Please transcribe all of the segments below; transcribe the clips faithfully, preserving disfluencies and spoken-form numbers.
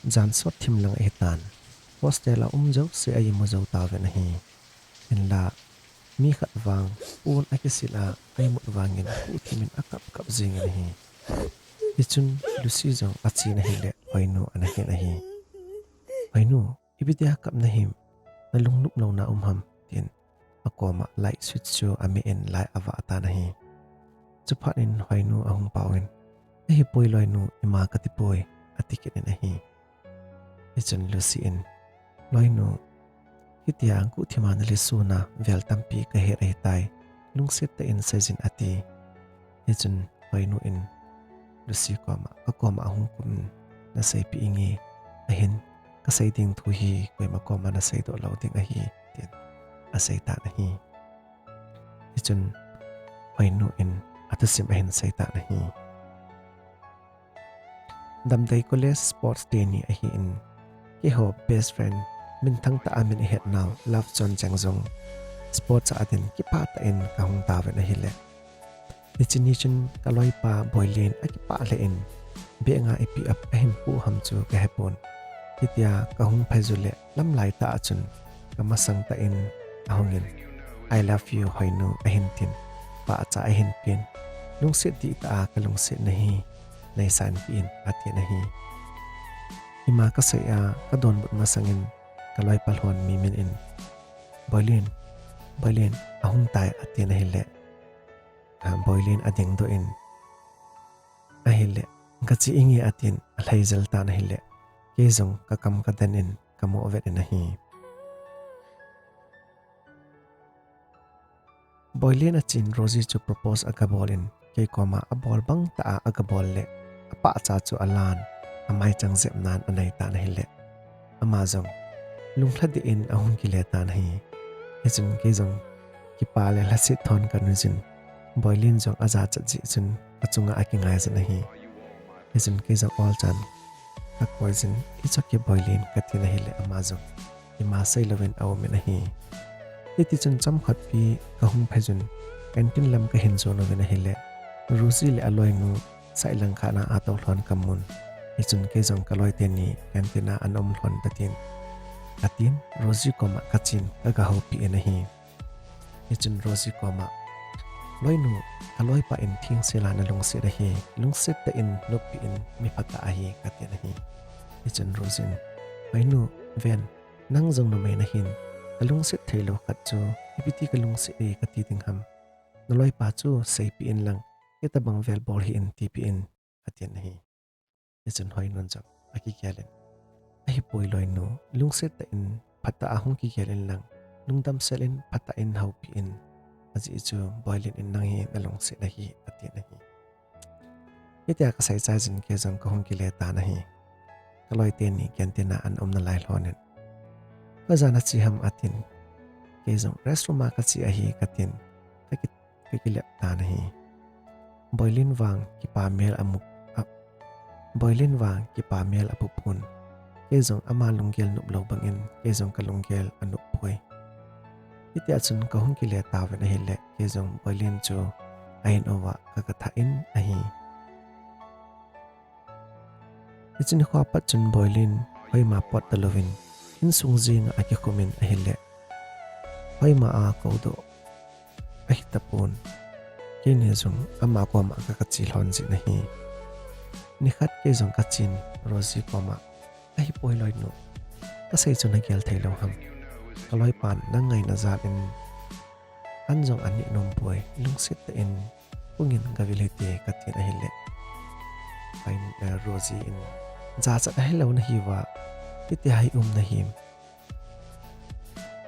Jan sot thim lang ahitan. Hostel a um jouse a imu jou tauvin ahi. Hinla, mi khat vang, pon akisil a, a imut vangin, guhthimin akap kap jingin ahi. Hichun Lucy jong achen ahile, Hoinu ana hin ahi. Hoinu, ipi dia kap nahim, nalung nop louna um ham, tin akoma light switch chu amen in light avah tan ahi. Chuphat in Hoinu ahung pauvin, ahipoi loinu, ima kati poi, ati kit in ahi. Hichun Lucy in, loinu, hitia guhthima nalisuna vel tampi kahet ahitai, lungset tah in seijin ati. Hichun Hoinu in Lucy koma, kakoma ahung kumin, naseipeh inge, ahin, kasei ding thu hi koima koma naseidoh lou ding ahi, tin asei tan ahi. Hichun Hoinu in athusim ahin sei tan ahi. Damdei College sports day ni ahin, keiho best friend, minthang tah a min ihet nau, Love Choncheng jong sports a din kipah tah in kahung tauvin ahile. Hiche ni chun kaloipa Boilin akipah lheh in, bag a ipi ahin pu ham chu kahepon. Hitia kahung phei ju le lamlai tah a chun kamasang tah in ahungin, I love you Hoinu, ahin tin, pahcha ahin pen, lungset dihtah a kalungset nahi, neisanpeh in, atin ahi. Ima kasei a kadonbut masangin kaloipa lhon mimin in, Boilin, Boilin, ahung tai, atin ahile, Boilin adingdoh in, ahile, kache inge, atin alhai jel tan ahile, kei jong kakam kaden in kamoh vet in ahi. Boilin achen Rosie chu propose agabol in, kei koma abol bang tah a agabol le, apahcha chu alan, amaichang jepnan anei tan ahile, ama jong lunglha deh in ahung kile tan ahi. Hichun kei jong kipa le lhaset thon kanei jin, Boilin jong ajachat jeh chun kachunga akingai jin ahi. Hichun kei jong olchan kakoi jin, It's okay Boilin, katin ahile ama jong ima seilouvin aumin ahi. Hitichun chomkhat pi kahung phei jun, canteen lam kahin jon uvin ahile, Rosie le aloinu side lang khat a atou lhon kamun. Hichun kei jong kaloi teni canteen a ana um lhon tatin, katin Rosie koma kachen kagahoupi in ahi. Hichun Rosie koma, loinu, kaloipa in thengsel a nalungset ahi, lungset tah in noppi in mi phatah ahi, katin ahi. Hichun Rosie in, Hoinu, ven, nang jong numei nahin, kalungset theilou khat chu, ipiti kalungset e kati ding ham. Naloipa chu seipeh in lang, hitobang vel bol hih in tipeh in, atin ahi. Hichun Hoinun jong akigel in, ahipoi loinu, lungset tah in phatah a hung kigel in lang, lungdam sel in phatah in houpi in, ajeh chu Boilin in nang hi nalungset ahi, atin ahi. Hitia kasei chai jin kei jong kahung kile tan ahi. Kaloi teni canteen a ana um nalai lhonin, Hoijan nache ham, atin, kei jong restroom a kache ahi, katin, kaki kakilep tan ahi. Boilin vang kipa mel amu, a, Boilin vang kipa mel apupun. Kei jong ama lunggel nop lou bangin, kei jong kalunggel anop poi. Hitia chun kahung kile tauvin ahile, kei jong Boilin chu a-in uva kagathah in ahi. Hiche nikho apat chun Boilin hoima pot talouvin, insung jenga akikhumin ahile, hoima a koudoh ahitapon. Keini jong ama koma ka, kache lhon jin ahi. Nikhat kei jong kachen Rosie koma, ahipoi loinu, kasei chu nagel theilou ham. Kaloipan nang ngaina jal in an jong aneh nompoi, lungset tah in hungin gavil hite, katin ahile, Rosie in, jachat ahilou nahiuva, hitia hi um nahim?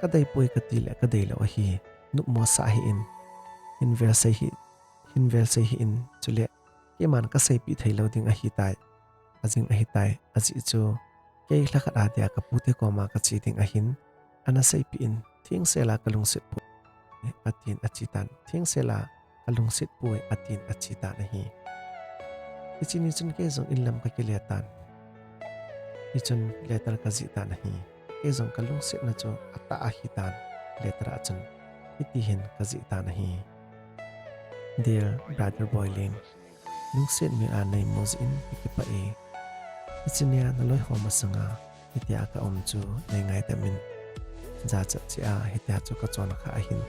Kadeipoi katile kadeilou ahi, nopmo sah hih in, hinvel sei hih in, chule keiman kaseipeh theilou ding ahitai, ajing ahitai, ajeh chu kei lhakhat a dia kapute koma kache ding ahin, ana seipeh in, thengsel a kalungset poi, atin achetan, thengsel a kalungset poi, atin achetan ahi. Hiche ni chun kei jong inlam kakile tan. Hichun letter kajih tan ahi. Kei jong kalungsetna chu atah ahitan, letter a chun hitihin kajih tan ahi. Dear brother Boilin, lungset mil a neimu jeh in kakipah e. Hiche nia naloi ho masanga hitia ka um chu nei ngaidam in. Jachat cheh a hitia chu ka chon kha ahin.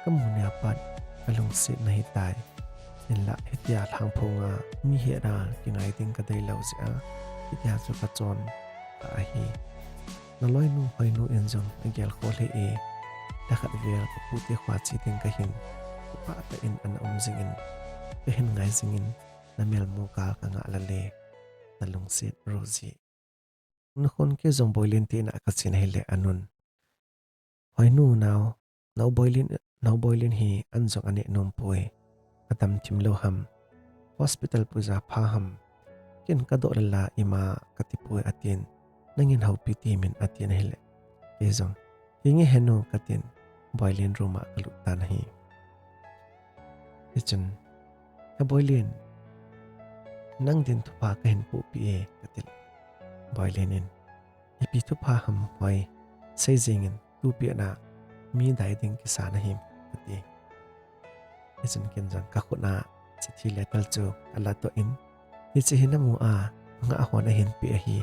Ka mu nia pat ka lungset na hitai. Hinlah hitia lhangphong a mi hera kingai ding ka deilou jeh a hitia chu ka chon kha ahi. Naloinu Hoinu in jong agel kho lheh e. Lhakhat vel ka pute khoa che ding kahin, kipah tah in ana um jingin, kahin ngai jingin, na melmu gal ka ngah lale. Na lungset Rosie. Nukhon kei jong Boilen te in a ka chen ahile anun, Hoinu nao, nao Boilen, nao Boilen hi an jong aneh nom poi. Adam thim lou ham. Hospital puija pha ham. Ken ka doh lala ima ka ti poi atin. Nangin houpi temin atin ahile. Kei jong, hinge henu katin. Boilen room a ka lut tan ahi. Hichun, he Boilen, nang din thupha kahin pohpeh e katil. Boilen in, ipi thupha ham Hoi, sei jingin, tupet na mi dai ding kisa nahim kati. Hichun ken jong ka khut a chithi letter chu ka ladoh in, hiche hi namu a, ngah hon ahin pe ahi.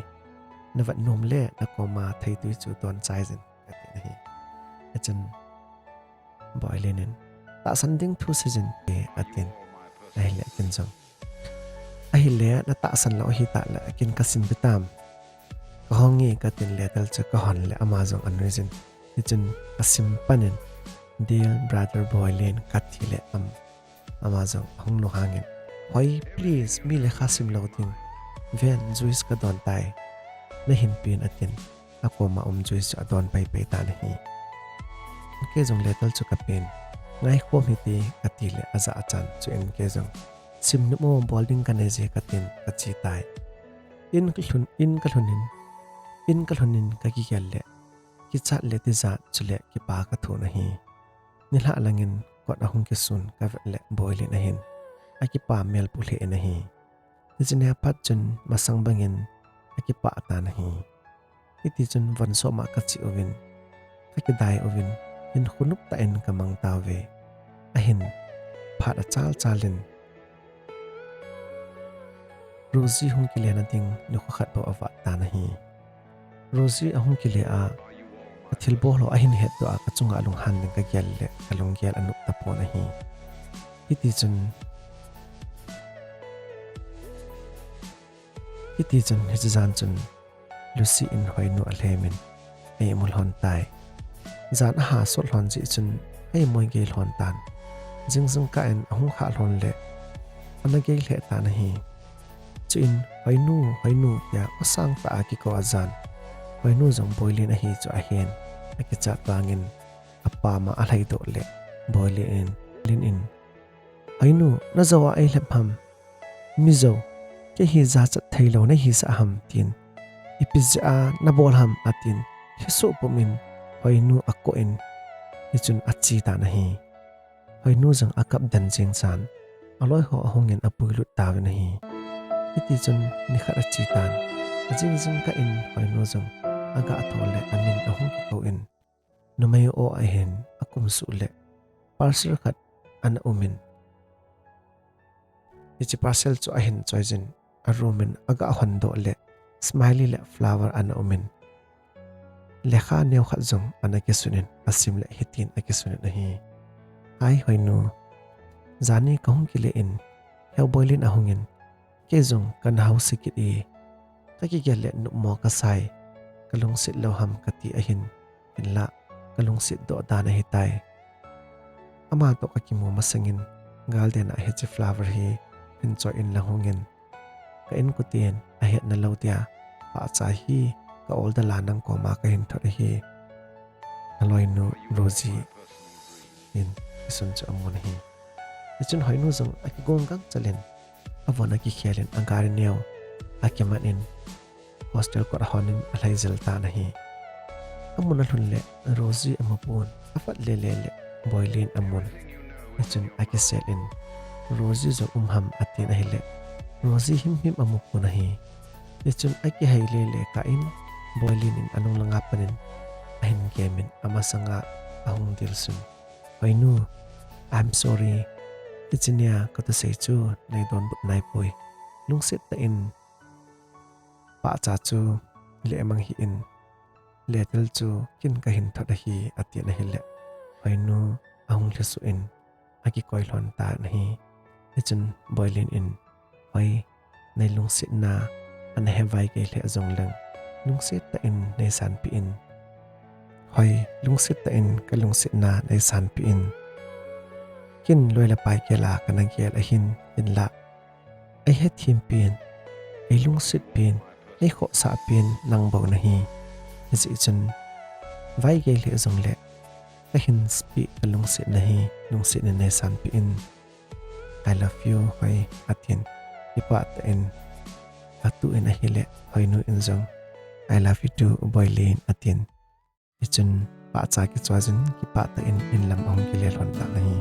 Na vet nom le na koma theitui chu don chai jin katin ahi. Hichun Boilen in, tahsan ding thu sei jin te atin. Ahile ken jong, ahile na tahsan lou ahitah le ken ka simpi tam. Ka hong nge katin letter chu ka hon le ama jong anui jin. Hichun ka sim pan in, Dear brother Boilen kati le am, ama jong ahung lunghang in, Hoi, please, mi lekha sim lou ding. Ven, juice ka don tai. Nahin pen atin. Akoma um juice chu adon paipai tan ahi. Kei jong letter chu ka pen. Ngaikhom hite kati le aja achan chuin kei jong, sim nom o, bol ding kanei je katin ka che tai. In ka lhun, in ka lhun in, in ka lhun in ka kigel le, kichat le tijat chule kipa ka thon ahi. Nilhah langin kot ahung kisun ka vet le Boilen ahin akipa melpu lheh in ahi. Hiche nia pat chun masang bangin akipah tan ahi. Hiti chun von som a ka che uvin, ka kidai uvin, hinkho nop tah in ka mang tauve. Ahin phat achal chal in Rosie hung kile na ding nikho khat bou avat tan ahi. Rosie ahung kile a, ka thilbol ho ahin hetdoh a, ka chunga lunghan ding ka gel le ka lunggel anop tapon ahi. Hiti chun, hiti chun hiche jan chun Lucy in Hoinu alhem in eimu lhon tai. Jan aha sot lhon jeh chun eimu agei lhon tan. Jingjing kah in ahung khah lhon le ana gei lheh tan ahi. Chuin, Hoinu, Hoinu, tia asang tah a kikou a jan, Hoinu jong Boilen ahi chu ahen, akichat vangin apam a alhaidoh le Boilen in, Lin in, Hoinu, najou a eilhep ham? Mijou, kei hi jachat theilou nahisah ham? tin, ipi jeh a nabol ham? atin, lhisoh pum in Hoinu akoh in, hichun ache tan ahi. Hoinu jong akap den jeng chan, aloi ho ahung in apuilut tauvin ahi. Hiti chun nikhat ache tan, ajing jing kah in Hoinu jong aga tho le amin ahung kikou in, numei o ahin akum suh le parcel khat ana um in, hiche parcel chu ahin choi jin, a room in aga hondoh le smiley le flower ana um in, lekha neo khat jong ana kisun in, asim le hitin akisun in ahi. Hi Hoinu, jani kahung kile in, Heu Boilen ahung in, kei jong kana hausa kit e, kakigel le nopmo kasai, kalungset lou ham kati ahin, hinlah kalungset doh dan ahitai. Ama toh kakimu masang in, gal den a hiche flower hi hin choi in lang hung in, ka inkoten ahet nalou dia pahcha hi ka order a nang koma kahin thot ahi. Naloinu Rosie, tin kisun chu amun ahi. Hichun Hoinu jong akigong gangchal in, avon akikhel in agari neo akiman in, hostel kot ahon in alhai jel tan ahi. Amun alhun le Rosie amupon, avat lele le Boilen amun. Hichun akisel in, Rosie jong um ham? atin ahile, Rosie himhim amupon ahi. Hichun akihai lele kah in, Boilen in anung langa pan in ahin gem in amasanga ahung dilsun, Hoinu, I'm sorry. Hiche nia kathusei chu nei donbut naipoi. Lungset tah in pahcha chu lehmang hih in, letel chu ken kahin thot ahi, atin ahile, Hoinu ahung lhisuh in akikoi lhon tan ahi. Hichun Boilin in, Hoi, nei lungsetna ana he vaigei lheh jongleng, lungset tah in nei sanpeh in. Hoi, lungset tah in kalungsetna nei sanpeh in. Ken loi le pai gel a kana gel ahin, hinla eihethem pen, eilungset pen, eikhohsah pen nang bou nahi. Hijeh chun vaigei lheh jongle kahin peh kalungsetna hi lungset in nei sanpeh in. I love you, Hoi, atin. Kipah tah in atuh in ahile, Hoinu in jong, I love you too, Boilin, atin. Hichun pahcha kichoijin kipah tah in inlam ahung kile lhon tan ahi.